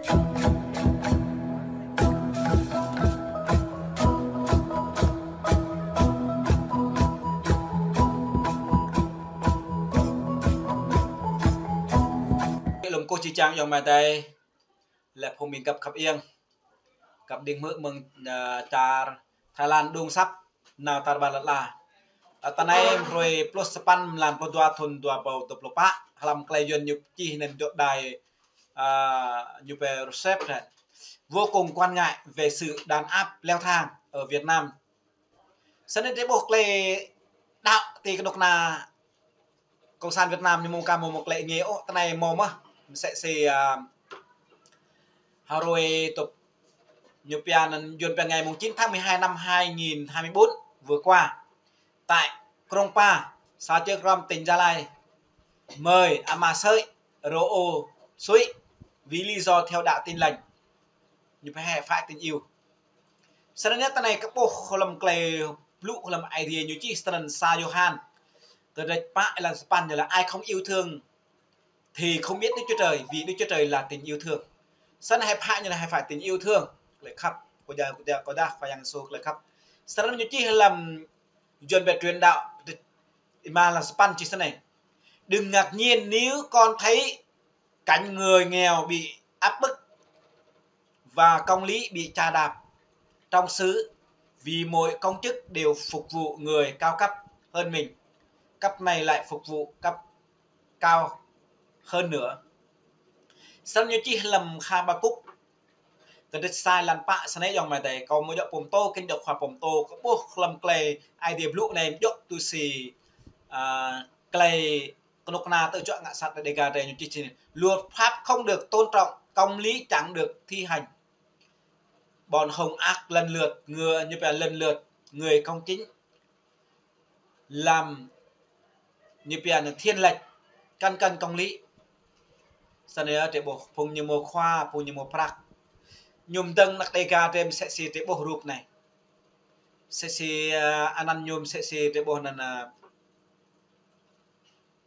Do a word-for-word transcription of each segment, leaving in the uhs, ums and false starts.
Lŏm kơ či čang yŏng mơtai, lĕ phung ƀing găp khăp iăng, găp đing hmư̆ mơ̆ng, ơ, čar Thái Lan đung săp nao tar ƀar lŏn ala. Ơ, tơ anai hrơi pluh sapăn mlan pluh dua thun dua rơbâo dua pluh pă, hlăm klei Yuan ñu čih anŭn dŏ đai, ơ, ñu pơrơsep ră. Vô cùng quan ngại về sự đàn áp leo thang ở Việt Nam. Snăn drei ƀuh klei đăo ti kơnuk kơna Cộng sản Việt Nam ñu mơ̆ng ka mơ̆ng mơ̆ng klei ngă ôh, tơ anai mơ̆ng mơh, msĕ si, ơ, hrơi tŭp ñu pia anŭn Yuan pia ngày mùng chín tháng mười hai năm hai nghìn hai mươi bốn vừa qua, tại Krông Pa, xã Chư Krăm, tỉnh Gia Lai, mời Ama Sơi, Rô Ô Sui vì lý do theo đạo Tin Lành. Ñu pơhĕ phải tình yêu. Snăn tơ anai kơ ƀuh hlăm klei blŭ hlăm Aê Diê ñu čih snăn sa Yôhan kơdrêč pă êlan sapăn ñu laĭ ai không yêu thương thì không biết Đức Chúa Trời, vì Đức Chúa Trời là tình yêu thương. Snăn hĕ pha ñu laĭ hĕ phải tình yêu thương, klei khăp, kơ đah, kơ đah, kơ đah Khua Yang Yêsu klei khăp. Snăn ñu čih hlăm Yuan pia truyền đạo, êma êlan sapăn čih snei: Đừng ngạc nhiên nếu con thấy cảnh người nghèo bị áp bức và công lý bị chà đạp trong xứ, vì mỗi công chức đều phục vụ người cao cấp hơn mình, cấp này lại phục vụ cấp cao hơn nữa. Snăn ñu čih hlăm Habakuk kơdrêč sa êlan pă snei yŏng mơtai, kâo mơ̆ djŏ pơm tô, kơ djŏ khua pơm tô, kơ ƀuh hlăm klei Aê Diê blŭ anai djŏ tui si, ơ, klei kơnuk kơna tơčuă ngă sat Đêga drei ñu čih čih anai: Luật pháp không được tôn trọng, công lý chẳng được thi hành. Bọn hung ác lần lượt, người, ñu pia lần lượt, người công chính làm, ñu pia anŭn thiên lệch, cắn cân công lý. Snăn drei ƀuh phung ñu mơ̆ng khua, phung ñu mơ̆ng prăk. Ñu mơ̆ng dơ̆ng anăk Đêga drei msĕ si drei ƀuh rup anai. Msĕ si, ơ, anăn ñu msĕ si drei ƀuh anăn, ơ,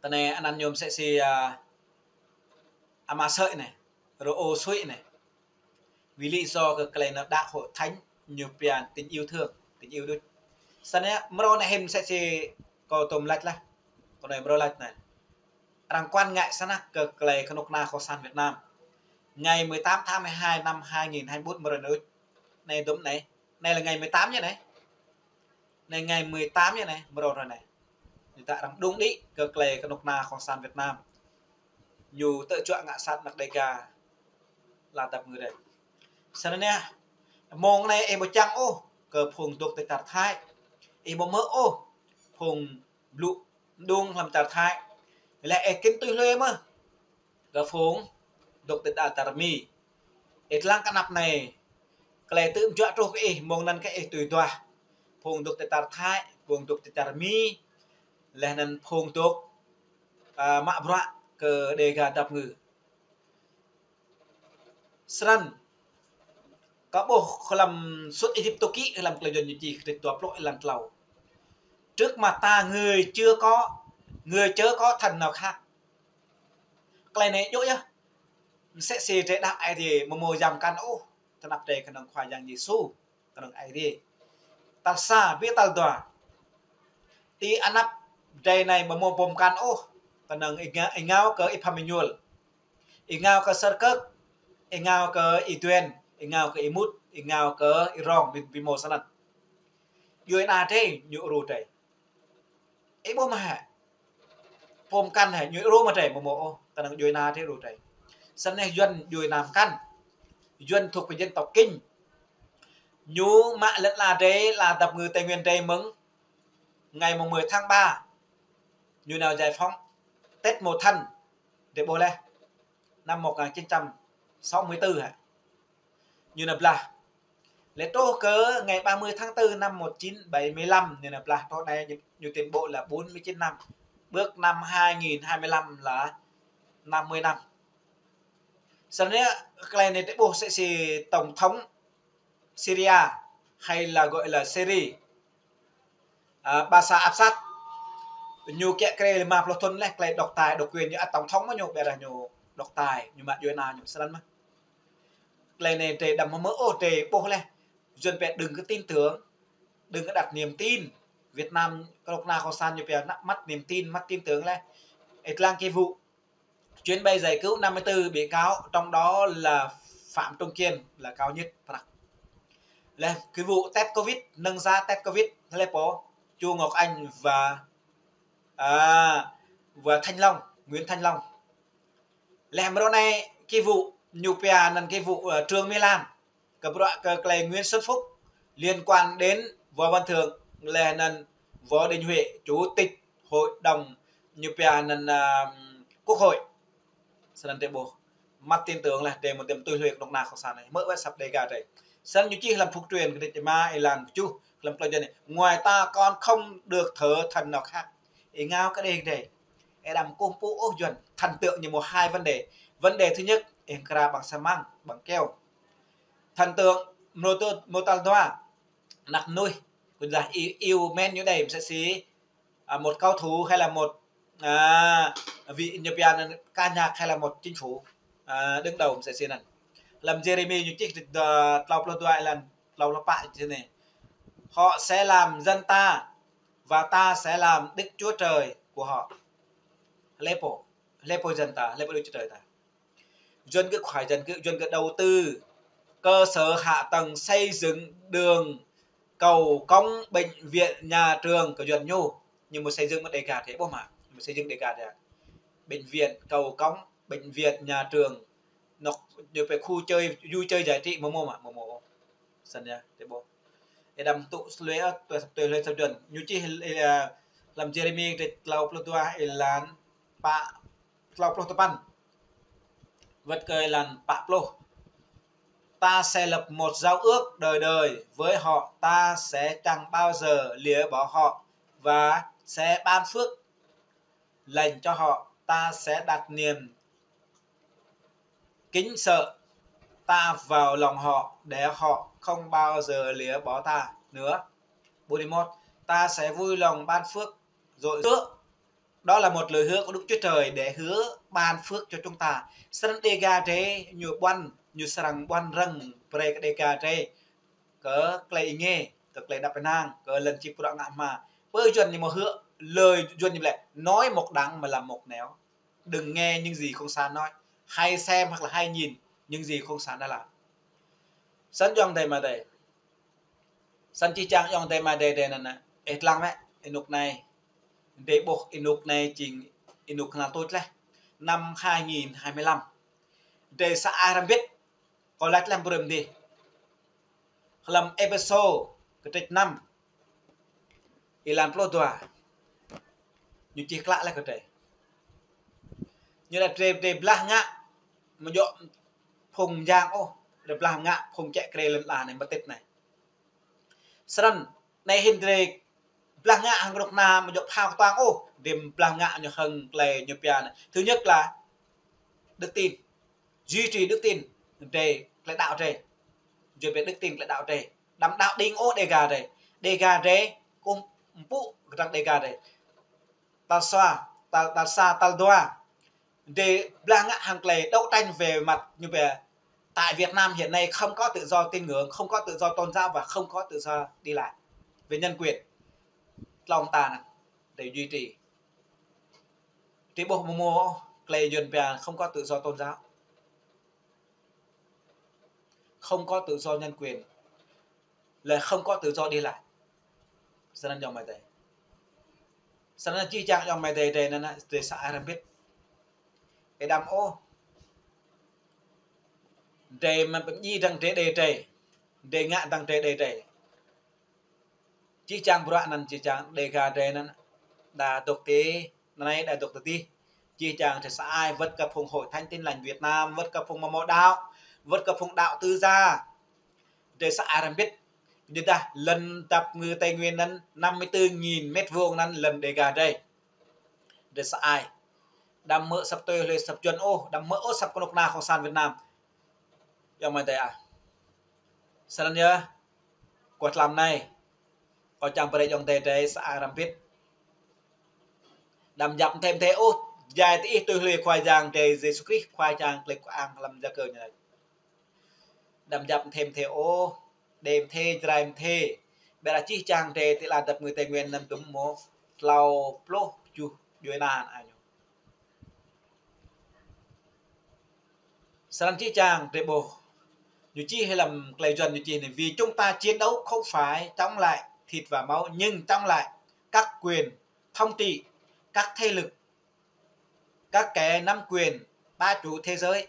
tơ anai anăn ñu msĕ si, ơ, Ama Sơi anai, Rô Ô Sui anai. Vì lý do kơ klei nao đăo hội thánh ñu pia tình yêu thương, tình yêu đuč. Snăn mrô anai hĭn msĕ si kâo tŭm lač lah. Kâo anai mrô lač anai. Arăng quan ngại snăk kơ klei kơnuk kơna Cộng sản Việt Nam. Ngày mười tám tháng mười hai năm hai nghìn hai mươi bốn mrô anai đuč. Anai dŭm anai. Anai là ngày mười tám nhé anai. Anai ngày mười tám nhé anai, mrô anai. Ñu ta arăng đung đĭ kơ klei kơnuk kơna Cộng sản Việt Nam ñu tơčuă ngă sat anăk Đêga lăm dăp ngư drei. Snăn anai, mơ̆ng anai ih ƀu čang ôh kơ phung dŏ ti čar Thái. Ih ƀu hmư̆ ôh phung blŭ đung hlăm čar Thái. Lĕ ih kĭn tui hlue mơ̆ kơ phung dŏ ti čar Mi. Ih lăng kơ anăp anai, klei tŭ mjuă truh kơ ih, mơ̆ng anăn kơ ih tui duah phung dŏ ti čar Thái, phung dŏ ti čar Mi, leh anăn phung dŏ, ơ, mă bruă kơ Đêga dăp ngư. Snăn kơ ƀuh hlăm Xuất Ê-díp-tô ký, hlăm klei Yuan ñu čih kơdrêč dua pluh êlan klâo: Trước mặt ta người chưa có, người chớ có thần nào khác. Klei anai djŏ yơh. Msĕ si drei đăo Aê Diê mơ̆ mơ̆ yăm kăn ôh, tơ anăp drei kơnơ̆ng Khua Yang Yêsu, kơnơ̆ng Aê Diê. Tal sa, ƀiă tal dua. Ti anăp drei anai mơ̆ mơ̆ pơm kăn ôh, kơnơ̆ng êngao, êngao kơ Y-Phan Êmanuel. Êngao kơ Sơrkơk, êngao kơ Y-Duen, êngao kơ Y-Mut, êngao kơ Y-Rong, ƀing, ƀing mơ̆ snăn. Djuê ana drei ñu ru drei. Ih ƀuh mơ̆ hă? Pơm kăn hă, ñu ru mă drei mơ̆ mơ̆ ôh, kơnơ̆ng djuê ana drei ru drei. Snăn anai Yuan djuê ana mă kăn. Yuan thuộc về dân tộc Kinh. Ñu mă lŏn ala drei, ala dăp ngư Tây Nguyên drei mơ̆ng ngày mùng mười tháng ba. Ñu nao giải phóng Tết Mùa Thân. Drei ƀuh leh, năm một ngàn chín trăm sáu mươi tư hă. Ñu nao blah. Leh truh kơ ngày ba mươi tháng tư năm một chín bảy mươi lăm, ñu nao blah, truh anai ñu, ñu tuyên bố là bốn mươi chín năm. Bước năm hai nghìn hai mươi lăm là năm mươi năm. Snăn anai, klei anai drei ƀuh msĕ si tổng thống Syria hay là gọi là Syria, ơ, Bashar Assad, ñu kiă kriê lima pluh thŭn leh, klei độc tài, độc quyền, ñu ăt tổng thống mơ̆ ñu, ƀiădah ñu độc tài, ñu mă djuê ana ñu, snăn mơ̆. Tơlơi anai drei đăm hmư̆ ôh, drei ƀuh laih. Yuan pia đừng có tin tưởng, đừng có đặt niềm tin. Việt Nam, kơnuk kơna cộng sản ñu pia nă-, mất niềm tin, mất tin tưởng laih. Ih lăng cái vụ chuyến bay giải cứu năm mươi tư bị cáo, trong đó là Phạm Trung Kiên là cao nhất prăk. Laih cái vụ test covid, nâng giá test covid, laih pô, Chu Ngọc Anh và, à, và Thanh Long, Nguyễn Thanh Long. Laih mơ̆ng anai cái vụ ñu pia anăn cái vụ, ờ, Trương Mỹ Lan, kơ bruă kơ tơlơi Nguyễn Xuân Phúc liên quan đến Võ Văn Thưởng, laih anăn Võ Đình Huệ, chủ tịch hội đồng ñu pia anăn, à, quốc hội. Snăn drei ƀuh. Mất tin tưởng laih, drei mơ̆ tui hluê kơnuk kơna cộng sản anai. Hmư̆ wơ̆t asăp Dega drei. Snăn ñu čih hlăm Phúc Truyền, kơdrêč rơma, êlan kơjuh, hlăm klei anai: Ngoài ta còn không được thờ thần nào khác. Ih ngă kơ Dega drei. Ih đăm kơkuh pơpŭ ôh Yuan. Thần tượng ñu mâo hai vấn đề. Vấn đề thứ nhất, ih hăng kra bằng xi măng, bằng keo. Thần tượng mrô tơ-, mrô tal dua, anak mnuih, kơđah i-, iu men ñu đei, msĕ si, à, một cầu thủ hay là một, à, vị ñu pia anăn ca nhạc hay là một chính phủ, à, đứng đầu, msĕ si anăn. Hlăm Jeremi ñu čih, à, tlâo pluh dua êlan tlâo pluh pă čih anai: Họ sẽ làm dân ta và ta sẽ làm Đức Chúa Trời của họ. Laih pô, laih pô dân ta, laih pô Đức Chúa Trời ta. Yuan gơ̆ khuai, Yuan gơ̆, Yuan gơ̆ đầu tư cơ sở hạ tầng, xây dựng đường, cầu cống, bệnh viện, nhà trường kơ Yuan ñu. Ñu mâo xây dựng mơ̆ng Dega drei, ƀuh mă. Ñu mâo xây dựng Dega drei. Bệnh viện, cầu cống, bệnh viện, nhà trường. Anŏ, ñu pia khu chơi, vui chơi giải trí, mâo mơ̆ mă, mâo mơ̆. Snăn yơh, drei ƀuh. Ih đăm tŭ sơlue, tui, tui hluê asăp Yuan. Ñu čih, ơ, hlăm Jeremi kơdrêč tlâo pluh dua êlan pă, tlâo pluh tơpăn. Wơ̆t kơ êlan pă pluh: Ta sẽ lập một giao ước đời đời với họ, ta sẽ chẳng bao giờ lìa bỏ họ và sẽ ban phước lành cho họ, ta sẽ đặt niềm kính sợ ta vào lòng họ để họ không bao giờ lìa bỏ ta nữa. Bốn mươi mốt, ta sẽ vui lòng ban phước rồi hứa. Đó là một lời hứa của Đức Chúa Trời để hứa ban phước cho chúng ta. Snăn Dega drei ñu ƀuăn, ñu srăng ƀuăn răng brei kơ Dega drei kơ tơlơi êngiê, kơ tơlơi đăp ênang, kơ lŏn čih bruă ngă hma. Pơ Yuan ñu mâo hứa, lời Yuan ñu laĭ, nói một đằng mà làm một nẻo. Đừng nghe những gì Cộng sản nói. Hãy xem hoặc là hãy nhìn những gì Cộng sản đã làm. Snăn ayŏng adơi amai adơi. Snăn jih jang ayŏng adơi amai adơi drei anăn, ơ, ih lăng mơ̆, ênuk anai. Drei ƀuh ênuk anai jing ênuk knhal tuč laih. Năm hai nghìn hai mươi lăm. Drei sa ai hrăm bĭt. Kâo laĭ lăm brơi mơ̆ng dih. Hlăm Êphêsô kơdrêč năm, êlan pluh dua. Ñu čih klă laih kơ drei. Ñu laĭ drei, drei blah ngă, amâo djŏ phung mơyang ôh, drei blah ngă phung čĕ krê lŏn ala anai, mơtit anai. Snăn, anai hĭn drei blah ngă hăng kơnuk kơna amâo djŏ phao kơtuang ôh, drei blah ngă ñu hăng tơlơi ñu pia anăn. Thứ nhất là đức tin. Duy trì đức tin. Drei tơlơi đaŏ drei. Drei pia đức tin, tơlơi đaŏ drei. Đăm đaŏ đing ôh Dega drei. Dega drei kơkuh pơpŭ kơdrăng Dega drei. Tal sa, tal, tal sa, tal dua. Drei blah ngă hăng tơlơi đấu tranh về mặt ñu pia, tại Việt Nam hiện nay không có tự do tín ngưỡng, không có tự do tôn giáo và không có tự do đi lại. Về nhân quyền. Tlâo mta anăn, drei duy trì. Drei ƀuh mơ̆ mâo tơlơi Yuan pia không có tự do tôn giáo, không có tự do nhân quyền, là không có tự do đi lại. Snăn ayŏng amai adơi. Snăn jih jang ayŏng amai adơi drei anăn, drei sa ai hrăm bĭt. Ih đăm ôh. Drei mă pơmĭn dăng drei đei drei. Drei ngă dăng drei đei drei. Jih jang bruă anăn, jih jang Dega drei anăn, đa dŏ ti anai, đa dŏ ti dih. Jih jang drei sa ai, wơ̆t kơ phung Hội Thánh Tin Lành Việt Nam, wơ̆t kơ phung mơ̆ mâo đaŏ, wơ̆t kơ phung đaŏ tư gia. Drei sa ai hrăm bĭt. Tơdah lŏn dap kơngư Tây Nguyên anăn năm mươi tư nghìn mét vuông anăn lŏn Dega drei. Drei sa ai. Đăm hmư̆ asăp tui hluê asăp Yuan ôh, đăm hmư̆ ôh asăp kơnuk kơna cộng sản Việt Nam. Ayŏng amai adơi ah. Snăn yơh. Kơ tlam anai, kâo čang brơi ayŏng adơi drei sa ai hrăm bĭt. Đăm yap mthê mthê ôh, djai diih tui hluê Khua Yang drei Yêsu Krist, Khua Yang tơlơi kơang hlăm Yakơ ñu laĭ. Đăm djăp mơthê mơthê ôh, đe mơthê, Jrai mơthê. Ƀiădah čih čang drơi tơlơi dăp ngui Tây Nguyên năm dŭm mơ̆ tlâo pluh tơjuh djuai ania ñu. Srăng čih čang drơi ƀuh. Ñu čih hlăm tơlơi Yuăn ñu čih anai: vì chúng ta chiến đấu không phải chống lại thịt và máu, nhưng chống lại các quyền thống trị, các thế lực, các kẻ nắm quyền, bá chủ thế giới.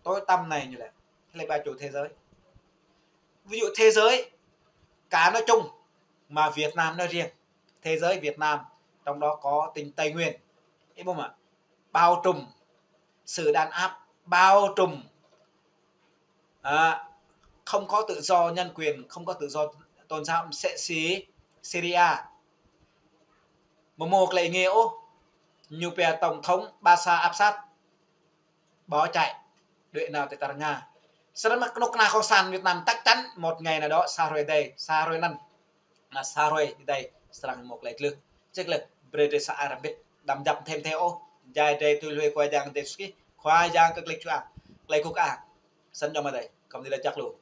Tối tăm này ñu laĭ, laĭ bá chủ thế giới. Ví dụ thế giới cả nói chung, mà Việt Nam nói riêng. Thế giới Việt Nam, trong đó có tỉnh Tây Nguyên. Ih ƀuh mơ̆? Bao trùm sự đàn áp, bao trùm, à, không có tự do nhân quyền, không có tự do tôn giáo, msĕ si Syria. Mơ̆ mơ̆ tơlơi ngă ôh, ñu pia Tổng thống Bashar Assad bỏ chạy, đuaĭ nao tơ čar Nga. Srăng mă kơnuk kơna cộng sản Việt Nam chắc chắn một ngày nào đó sa hrơi đơi, sa hrơi anŭn, anai sa hrơi đơi srăng mơ̆ tơlơi glưh. Čih glưh, brơi drơi sa arăng ƀĭt, đăm djăp mơthê mơthê ôh. Jai drơi tui lui Khua Yang Yêsu Krist, Khua Yang kơ tơlơi čuă, tơlơi kơkuh. Srăng jŏng mơ̆ đơi, kâo mơ̆ đĭ laĭ čăk lu.